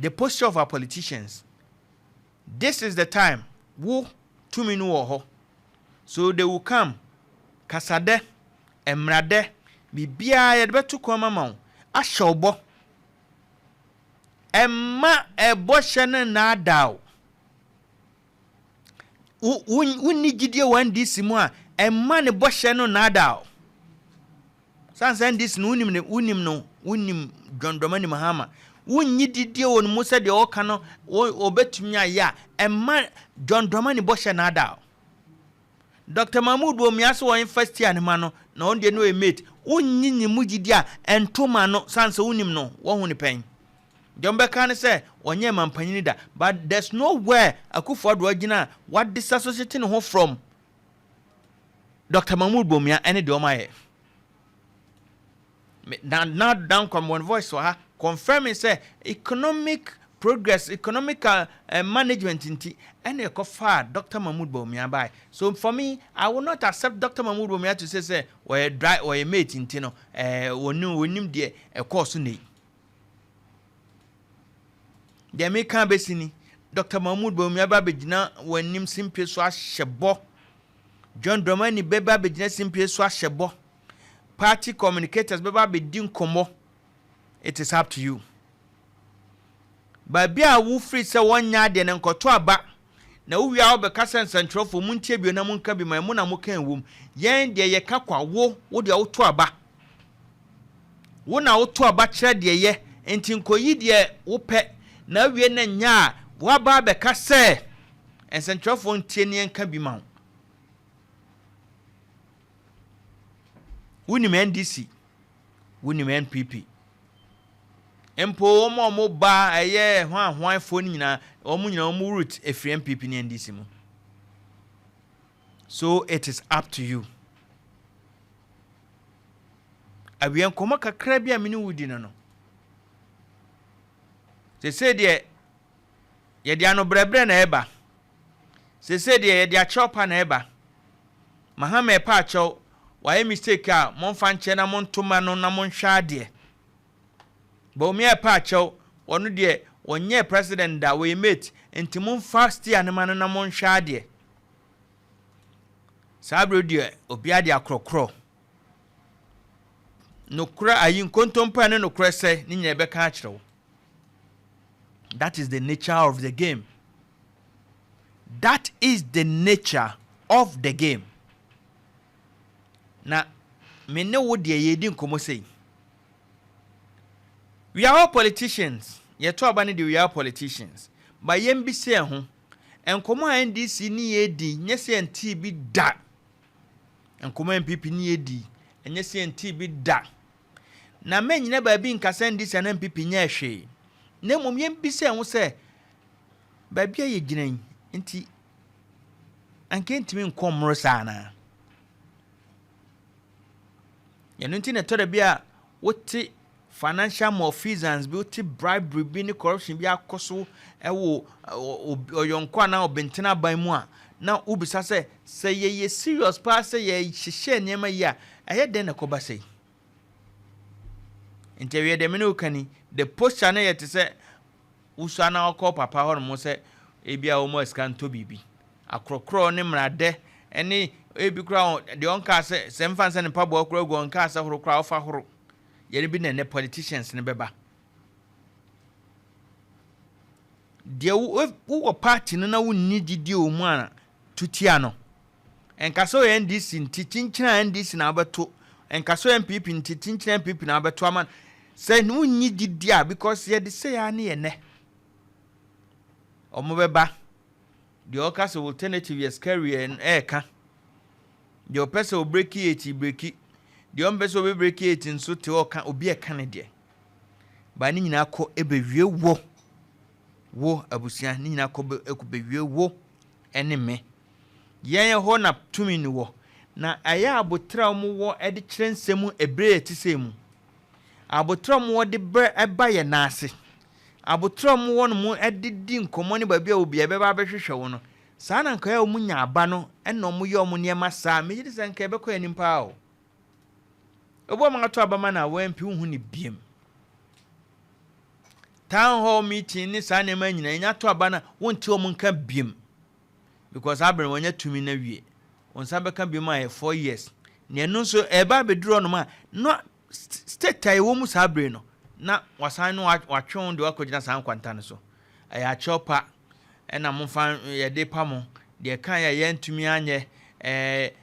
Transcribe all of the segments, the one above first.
The posture of our politicians. This is the time. Wo tumi no wɔ hɔ. So they will come. Kasadɛ, mmradɛ, biribiara yɛde bɛto kɔn ma wo. Ahyɛ wo bɔ. Ɛmma ɛbɔhyɛ no nnaadaa wo. Wonni gyidie wɔ NDC mu a, ɛmma ne bɔhyɛ no nnaadaa wo. San sɛ NDC no wonim ne wonim no, wonim John Dramani Mahama. Wonnyi didie wɔ ne mu sɛ deɛ ɔka no ɔbɛtumi ayɛ a, ɛmma John Dramani bɔhyɛ nnaadaa wo. Dr. Mahmood Bawumia sɛ wɔn first year ne ma no na ɔno deɛ no yɛ mate. Wonnyi ne mu gyidie a, ɛnto ma no san sɛ wonim no, wɔhu ne pɛn. Deɛ ɔmbɛka ne sɛ ɔnyɛ mampanyini da, but there's nowhere Akufo-Addo agyina a wadisassociate ne ho from Dr. Mahmood Bawumia ɛne deɛ ɔmayɛ. Na dan one voice wɔ ha confirming sɛ economic progress, economic management nti ɛna ɛkɔfaa Dr. Mahmood Bawumia bae. So for me, I will not accept Dr. Mahmood Bawumia to say sɛ wɔyɛ dry, wɔyɛ mate nti no wɔnim deɛ ɛkɔɔ so ne deɛ meka bɛsi ni. Dr. Mahmood Bawumia ba bɛgyina wɔn anim simpie so ahyɛ bɔ. John Dramani bɛba bɛgyina simpie so ahyɛ bɔ. Party communicators bɛba bɛdi nkɔmmɔ. It is up to you. Baabi a wofiri sɛ wɔnyɛ adeɛ no, nkɔto aba na wowie a, wobɛka sɛ nsɛntwerɛfoɔ mu ntie bio na monka bi ma ɛmo na moka nwom. Yɛn deɛ yɛka kwa. Wo deɛ woto aba, wo na woto aba kyerɛ deɛ yɛ nti nkɔyi deɛ wopɛ na awie na nya a woaba abɛka sɛ nsɛntwerɛfoɔ ntie ne yɛnka bi ma wo. Wonim NDC, wonim NPP, mpo wɔn a wɔn ba ɛyɛ hwan hwanfoɔ no nyinaa, wɔn nyinaa wɔn root efiri NPP ne NDC mu. So it is up to you. Awia nkɔmɔ kakra bi a mene wo di no, sese deɛ yɛde ano brɛbrɛ na ɛba, sese deɛ yɛde akyɛw pa na ɛba. Mahama ɛpa akyɛw, wayɛ mistake a, momfa nkyɛn na montoma no na monhwɛ adeɛ. Bawumia ɛpa akyɛw, ɔno deɛ wɔnyɛ president da, wɔyɛ mate nti momfa steer ne ma no na monhwɛ adeɛ. Saa bere deɛ obiara de akorɔkorɔ nokorɛ ayi nkontompa ne nokorɛ sɛ ne nyinaa ɛbɛka akyerɛ wo. That is the nature of the game. That is the nature of the game. Na me ne wo deɛ yɛdi nkɔmmɔ sei, we are all politicians. Yɛto aba no deɛ, we are politicians, but yɛn bi sɛ ho nkɔmmɔ a NDC ne yɛdi nyɛ sɛ yɛntee bi da, nkɔmmɔ a NPP ne yɛdi ɛnyɛ sɛ yɛntee bi da. Na mɛnyina baabi nkasa NDC ana NPP nyɛ hwee, na mmom yɛn bi sɛ ho sɛ baabi a yɛgyina yi nti anka ntumi nkɔ mmoro saa anaa. Ɛno nti na ɛtɔ da bi a wote financial malfeasance bi, wote bribery bi ne corruption bi akɔ so ɛwɔ ɔyɔnko anaa ɔbɛntene aban mu a, na wobisa sɛ yɛyɛ serious paa sɛ yɛhyehyɛ nneɛma yi a, ɛyɛ dɛn na ɛkɔba sɛ nti awie deɛ mene woka ni. The posture no yɛ te sɛ wosua na ɔkɔ papa hɔ nom sɛ ebi a wɔn sika ntɔ biribi, akorɔkorɔ ne mmeradɛ ɛne ebi koraa deɛ ɔnka sɛ mfa nsɛ ne mpaboa koraa gu, ɔnka sɛ horo koraa ɔfa horo. Yɛne bi na ɛnɛ politicians ne bɛba deɛ wowɔ party no na wonni gyidie wɔ mu a tutia no. Nka sɛ ɔyɛ NDC nti kyinkyini a NDC na wobɛto, nka sɛ ɔyɛ NPP nti kyinkyini NPP na wobɛto ama no sɛ wonni gyidie a, because yɛde sɛ yɛa ne yɛ nɛ ɔmo bɛba deɛ ɔka sɛ alternative yɛ scary, ɛɛka deɛ ɔpɛ sɛ ɔbreak eight break, deɛ ɔmpɛ sɛ ɔbɛbreak eight nso te ɔka obi ɛka ne deɛ ba ne nyinaa kɔ ɛbɛwie wo abusua ne nyinaa kɔ ɛkɔ bɛwie wo ɛne me. Yɛn hɔ na tumi no wɔ na ɛyɛ abotire a wɔwɔ ɛde kyerɛ nsɛm ebere a ɛte sɛ mu abotire a wɔwɔ de brɛ ɛba yɛn nan abotire a wɔwɔ no mu ɛde di nkɔmɔ ne baabi a obi ɛbɛba abɛhwehwɛ wɔn no saa na nka yɛ wɔn nya aba no ɛna wɔn yɛ wɔn nneɛma saa. Megye di sɛ nka ɛbɛkɔ yɛn anim paa o. Obi a wɔn ato aba ma na wɔn mpi wohu ne biem. Town hall meeting ne saa nneɛma nyinaa, yɛnya to aba no a, wonte wɔn nka biem because abere wɔnya tumi no awie. Wɔn nsa bɛka biem a, yɛ 4 years. Na ɛno nso ɛba abɛduru hɔnom a, na state a ɛwɔ mu saa bere no na wasan no watwe wɔn de wakɔgyina saa nkwanta no so. Ɛyɛ akyɛw pa ɛna momfa yɛde pa mo deɛ kan yɛ yɛntumi anyɛ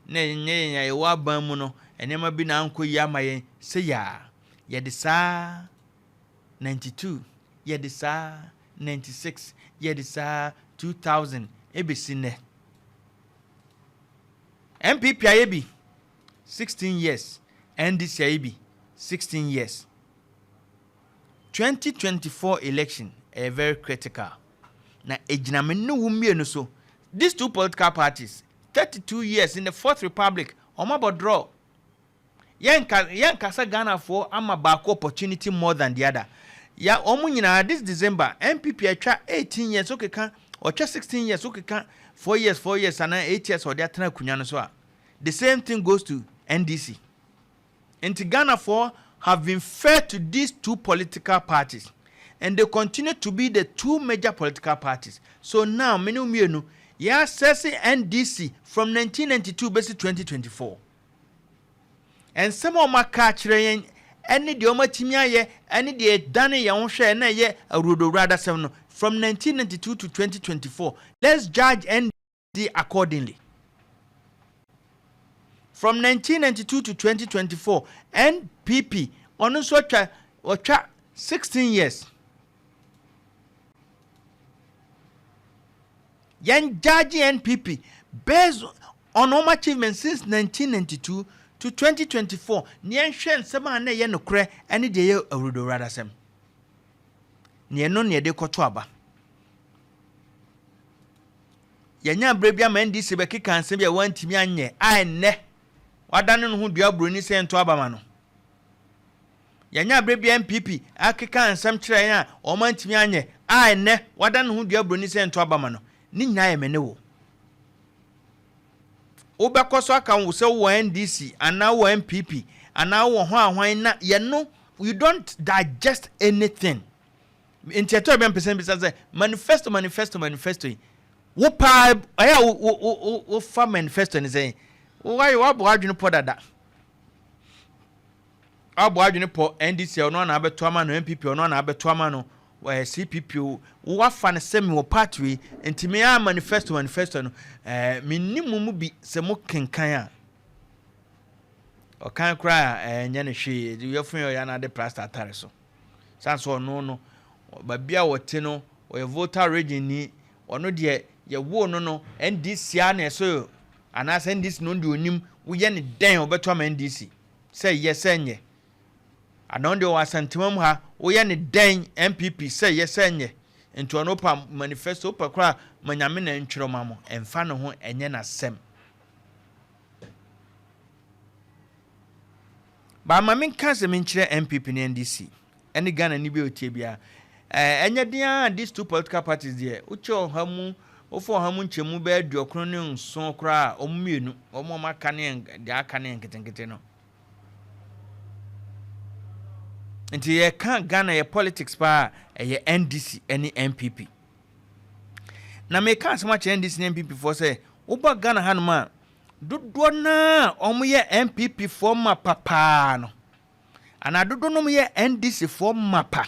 na ɛnyɛ yɛn a yɛwɔ aban mu no, nneɛma bi na ankɔ yi ama yɛn sɛ yaa yɛde saa 92, yɛde saa 96, yɛde saa 2000 ɛbɛsi nnɛ. NPP ayɛ bi 16 years, NDC ayɛ bi 16 years. 2024 election ɛyɛ very critical na egyina me ne wo mmienu so. These two political parties, 32 years in the Fourth Republic, ɔmo abɔ draw. Yɛnka yɛnkasa Ghanafoɔ ama baako opportunity more than the other. Ya ɔmo nyinaa, this December NPP atwa 18 years, okeka ɔtwa 16 years, okeka 4 years, 4 years anaa 8 years ɔde atena akonnwa no so a, the same thing goes to NDC. Nti Ghanafoɔ have been fair to these two political parties and they continue to be the two major political parties. So now mene mmienu yɛ assess NDC from 1992 bɛsi 2024, nsɛm a wɔn aka akyerɛ yɛn ɛne deɛ wɔn atumi ayɛ ɛne deɛ ɛdane yɛn ho hwɛ ɛna ɛyɛ awurodowura adasɛm no from 1992 to 2024, let's judge NDC accordingly. From 1992 to 2024, NPP ɔno nso atwa, ɔtwa 16 years. Yɛn judge NPP based on wɔn achievement since 1992 to 2024 ne yɛnhwɛ nsɛm a na ɛyɛ nokorɛ ɛne deɛ ɛyɛ awurodowura adasɛm ne ɛno ne yɛde kɔto aba. Yɛnya berɛ bi ama NDC bɛkeka nsɛm bi a wɔntumi anyɛ a ɛnnɛ wadane no ho dua buroni sɛ nto aba ma no. Yɛnya berɛ bi NPP akeka nsɛm kyerɛ yɛn a wɔn antumi anyɛ a ɛnnɛ wadane ne ho dua buroni sɛ nto aba ma no. Ne nyinaa yɛ mene wo wobɛkɔ so aka wo sɛ wowɔ NDC anaa wowɔ NPP anaa wowɔ ho ahwan na yɛno, you don't digest anything. Nti ɛtɔ bɛ mpɛsɛ mbisa sɛ manifesto, manifesto, manifesto yi, wo paa ɛyɛ a wo wo wo wofa manifesto ni sɛn? Wayɛ wabɔ adwene pɔ dada, wabɔ adwene pɔ. NDC ɔno ana abɛto ama no, NPP ɔno ana abɛto ama no, ɛɛ CPP o, wafa no sɛ mewɔ party wei nti me a manifesto, manifesto no menni mu bi sɛ mo kenkan a ɔkan koraa a ɛnyɛ no hwee. Yɛfo yɛ ɔyɛ anade plaster atare so san so. Ɔno no baabi a wɔte no, ɔyɛ Volta Region ni. Ɔno deɛ yɛwoo no NDC a na ɛso anaasɛ NDC no deɛ onim woyɛ ne dɛn ɔbɛto ama NDC sɛ yɛ sɛ nyɛ anaa deɛ ɔwɔ Asantema mu ha, woyɛ ne dɛn NPP sɛ yɛ sɛ nyɛ. Nti ɔno pa manifesto pa koraa ma Nyame na ntwerɛ ma mo, ɛmfa ne ho, ɛnyɛ n'asɛm. Baama menka sɛ menkyerɛ NPP ne NDC ɛne Ghana ni bi a otie biara, ɛnyɛ den a these two political parties deɛ, wokyɛ 100 mu, wofa 100 mu nkyɛmu bɛyɛ 97 koraa a, ɔmo mmienu ɔmo aka ne deɛ aka ne nketenkete no. Nti yɛka Ghana yɛ politics paa, ɛyɛ NDC ne NPP. Na meka asɛm akyerɛ NDC ne NPP foɔ sɛ woba Ghana hanom a, dodoɔ naa ɔmo yɛ NPP foɔ ma papaa no anaa dodoɔ nom yɛ NDC foɔ ma pa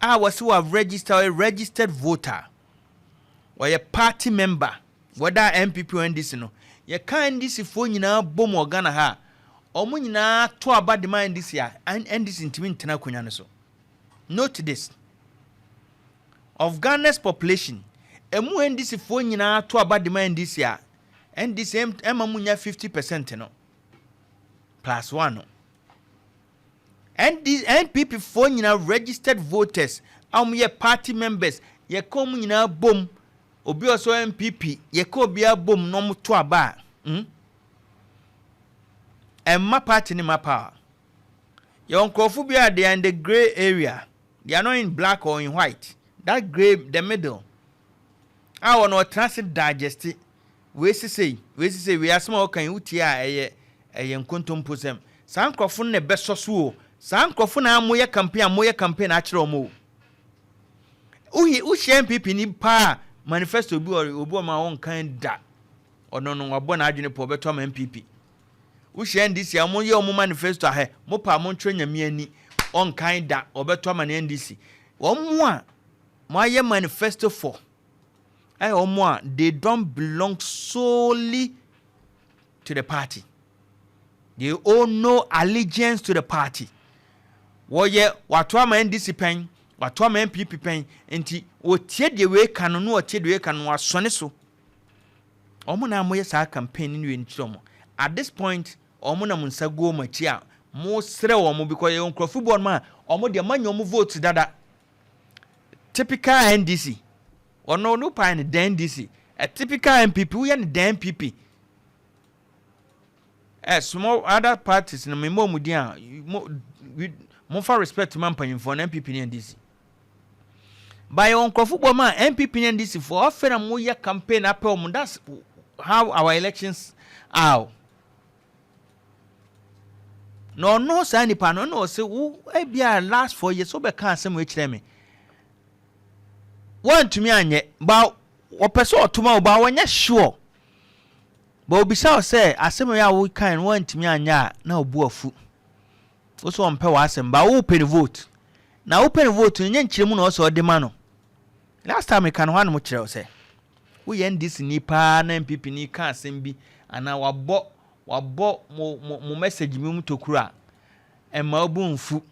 a wɔsi wɔ register, ɔyɛ registered voter, ɔyɛ party member, whether NPP or NDC no. Yɛka NDC foɔ nyinaa bom wɔ Ghana ha a, ɔmo nyinaa to aba de ma NDC a, NDC ntumi ntena akonnwa no so. Note this: of Ghana's population, emu NDC foɔ nyinaa to aba de ma NDC a, NDC ɛma mu nya 50% no plus one no. ND NPP foɔ nyinaa registered voters a wɔn yɛ party members, yɛka wɔn nyinaa bom, obi a ɔsɔ NPP, yɛka obiara bom na wɔn to aba a, ɛmma party ne ma power. Yɛwɔ nkurɔfo bi a they are in the grey area. They are not in black or in white, that grey, the middle a wɔn ɔtena ase digest wei sisei, wei sisei, wei asɛm a ɔka yi, wotie a ɛyɛ nkontomposɛm. Saa nkurɔfo no na ɛbɛsɔ so o. Saa nkurɔfo na moyɛ campaign a moyɛ campaign akyerɛ wɔn o. Wohi wohyia NPP ni paa manifesto bi wɔ obi wɔ ma wɔnkan da. Ɔno no wabɔ n'adwene pɔ, ɔbɛtɔ ama NPP. Wohyia NDC a, wɔyɛ wɔn manifesto ahɛ mo pa mo ntwerɛ Nyame ani, ɔnkan da, ɔbɛtɔ ama ne NDC. Wɔn a mo ayɛ manifesto for ɛyɛ wɔn a they don't belong solely to the party, they owe no allegiance to the party. Wɔyɛ wato ama NDC pɛn, wato ama NPP pɛn, nti wɔtie deɛ wei ka no na wɔtie deɛ wei ka no, wasɔne so. Wɔn na wɔyɛ saa campaign no wei nkyerɛ wɔn. At this point, wɔn nam nsa gu wɔn akyi a mo srɛ wɔn, because yɛ nkurɔfo bi wɔn a wɔn deɛ manya wɔn vote dada. Typical NDC, ɔno no pan ne dan NDC. A typical NPP, woyɛ ne dan NPP. Small other parties no, memmɔ mu din a mo momfa respect ma mpanyimfoɔ no. NPP ne NDC bayɛ wɔn nkurɔfo bɔ ma NPP ne NDC foɔ ɔfɛ na moyɛ campaign apɛ wɔn. That's how our elections are. Na ɔno saa nipa no na ɔsɛ wo ebia last 4 years wobɛka asɛm wɔ kyerɛ me, wɔntumi anyɛ ba. Ɔpɛ sɛ ɔtoma wo ba, wɔnyɛ sure ba. Obisa wo sɛ asɛm yi a wokan no, wɔntumi anyɛ a, na ɔbu afu wo sɛ ɔmpɛ w'asɛm ba. Wopɛ ne vote na wopɛ ne vote no, nyɛ nkyerɛ mu na ɔsɛ ɔde ma no. Last time meka no hɔ anom kyerɛ wo sɛ woyɛ NDC ni paa na NPP ni ka asɛm bi anaa wabɔ mo message bi mu tokuro a, ɛma wo bo mfu.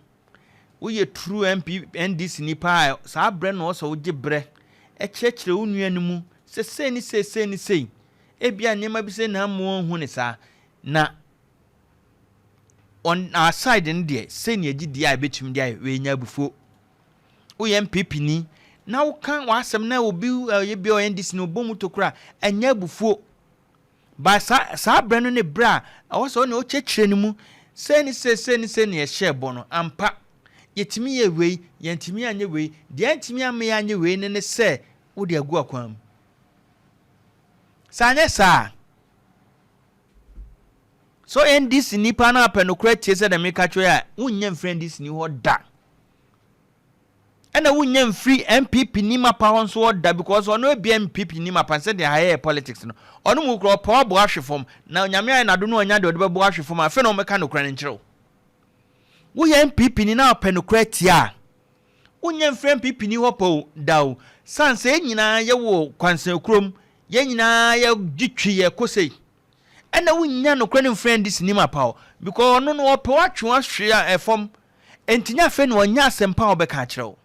Woyɛ true MP NDC ni paa, saa berɛ na ɔsɛ wogye berɛ ɛkyerɛkyerɛ wo nua no mu sɛ sei ne sei, sei ne sei, ebia nneɛma bi sɛ na ama wɔn ne saa na on our side no deɛ, sei ne agyi deɛ a ebɛtumi de ayɛ wei nya abufuo. Woyɛ NPP ni na woka w'asɛm na obi ɛyɛ bi a ɔyɛ NDC na ɔbɔ mu tokuro a, ɛnyɛ abufuo ba. Saa berɛ no ne berɛ a ɛwɔ sɛ ɔne ɔkyerɛkyerɛ no mu sei ne sei, sei ne sei ne yɛhyɛ bɔ no ampa. Yɛtumi yɛ wei, yɛntumi anyɛ wei deɛ, ntumi ama yɛ anyɛ wei ne sɛ wode agu akwan mu. Sɛ anyɛ saa so NDC nipa no apɛ nokorɛ tie sɛ dɛm meka kyerɛ a, wonnya mfiri NDC ni hɔ da, ɛna wonnya mfiri NPP ni mapa hɔ nso hɔ da, because ɔno ebia NPP ni mapa sɛdeɛ ha yɛ politics no, ɔno mu kura ɔpɛ ɔbɔ ahwe fam na Nyame ayɛ n'ado no, ɔnya deɛ ɔde bɛbɔ ahwe fam. Afei na ɔmɛka nokorɛ no nkyerɛw. Woyɛ NPP ni na ɔpɛ nokorɛ tie a, wonnya mfiri NPP ni hɔ pɛ da o, san sɛ yɛn nyinaa yɛwɔ kwansan kurom, yɛn nyinaa yɛgye twi yɛ kosei, ɛna wonya nokorɛ no mfiri NDC ni mapa o, because ɔno no ɔpɛ watwe wahwe a ɛfam, nti nya afei na ɔnya asɛmpa a ɔbɛka akyerɛ wo.